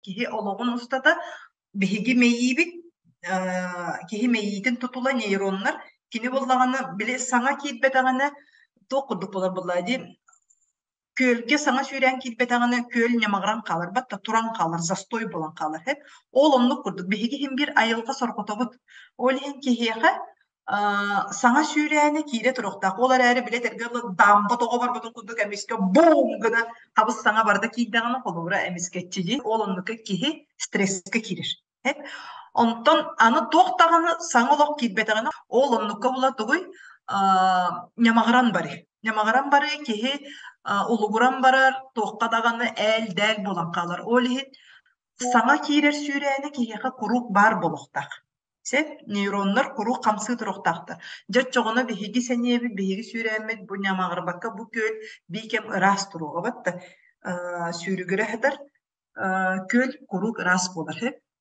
Киһи олоҕун устата биһиги мэйиибит, киһи мэйиитин тутула нейроннар, кини буоллаҕына, били саҥа киирбэтэҕинэ туох курдук буолар буоллаа дии, күөлгэ саҥа сүүрээн киирбэтэҕинэ күөл ньамаҕыран хаалар, батта туран хаалар, застой буолан хаалар. Ол оннук курдук биһиги иһин биир айылҕа сорҕотобут. Ол иһин киһиэхэ саҥа сүүрээнэ киирэ туруохтаах. Ол эрээри билэ этэргэ дылы дамба тоҕо барбытын курдук эмискэ бум гына хабыс саҥа барыта киирдэҕинэ холобура эмискэччи дии. Ол оннука киһи стресскэ киирэр. Онтон аны туох даҕаны саҥа олох киирбэтэҕинэ ол оннукка була тугуй ньамаҕыран барыы. Ньамаҕыран барыы киһи улугуран барар, туохха даҕаны ээл-дээл буолан хаалар. Ол иһин саҥа киирэр сүүрээнэ киһиэхэ куруук баар буолуохтаах. Сөп, нейроннар куруук хамсыы туруохтаахтар. Дьэ оччоҕуна биһиги сэниэбит, биһиги сүүрээммит бу ньамаҕырбакка бу күөл бии кэм ыраас туруоҕа батта сүүрүгүрэ сытар күөл куруук ыраас буолар.